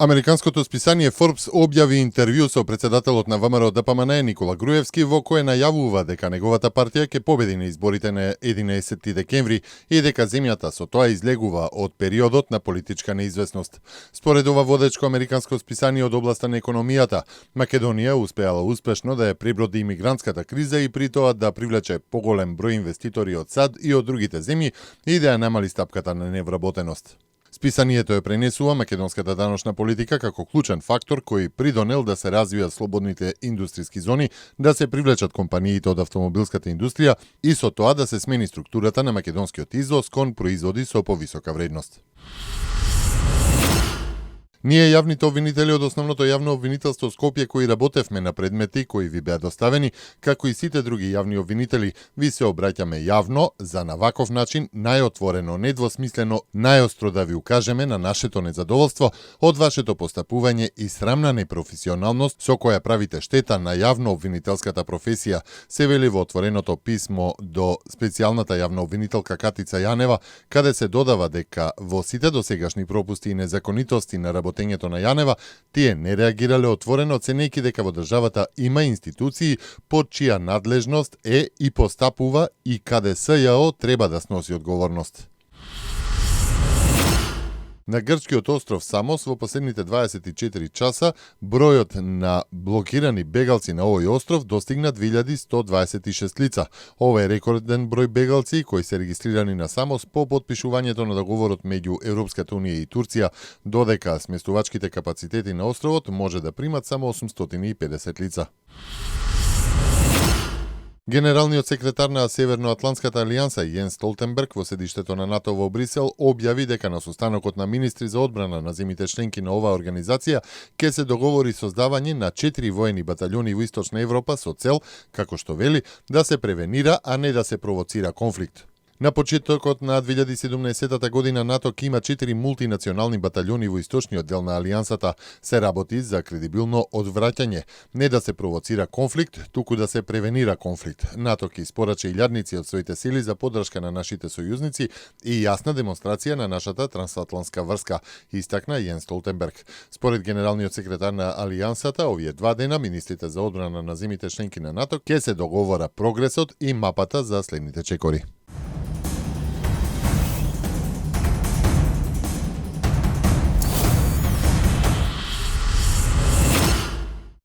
Американското списание Forbes објави интервју со председателот на ВМРО ДПМН Никола Груевски во кое најавува дека неговата партија ќе победи на изборите на 11 декември и дека земјата со тоа излегува од периодот на политичка неизвестност. Според ова водечко американско списание од областа на економијата, Македонија успеала успешно да ја преброди имигрантската криза и при тоа да привлече поголем број инвеститори од САД и од другите земји и да ја намали стапката на невработеност. Списанието ја пренесува македонската даночна политика како клучен фактор кој придонел да се развијат слободните индустријски зони, да се привлечат компаниите од автомобилската индустрија и со тоа да се смени структурата на македонскиот извоз кон производи со повисока вредност. Ние јавните обвинители од Основното јавно обвинителство Скопје кои работевме на предмети кои ви беа доставени, како и сите други јавни обвинители, ви се обраќаме јавно за на ваков начин најотворено, недвосмислено, најостро да ви укажеме на нашето незадоволство од вашето постапување и срамна непрофесионалност со која правите штета на јавно обвинителската професија, се вели во отвореното писмо до специјалната јавна обвинителка Катица Јанева, каде се додава дека во сите досегашни пропусти и незаконитости на работењето на Јанева, тие не реагирале отворено, ценејќи дека во државата има институции под чија надлежност е и постапува и каде СЈО треба да сноси одговорност. На грчкиот остров Самос во последните 24 часа бројот на блокирани бегалци на овој остров достигна 2126 лица. Ова е рекорден број бегалци кои се регистрирани на Самос по потпишувањето на договорот меѓу Европската унија и Турција, додека сместувачките капацитети на островот може да примат само 850 лица. Генералниот секретар на Северноатлантската алијанса Јенс Столтенберг во седиштето на НАТО во Брисел објави дека на состанокот на министри за одбрана на земјите членки на оваа организација ќе се договори создавање на 4 воени баталјони во Источна Европа со цел, како што вели, да се превенира, а не да се провоцира конфликт. На почетокот на 2017 година НАТО ќе има 4 мултинационални баталјони во источниот дел на алијансата. Се работи за кредибилно одвраќање, не да се провоцира конфликт, туку да се превенира конфликт. НАТО ќе испорача илјадници од своите сили за поддршка на нашите сојузници и јасна демонстрација на нашата трансатлантска врска, истакна Јенс Столтенберг. Според генералниот секретар на алијансата, овие 2 дена министрите за одбрана на земјите членки на НАТО ќе се договора прогресот и мапата за следните чекори.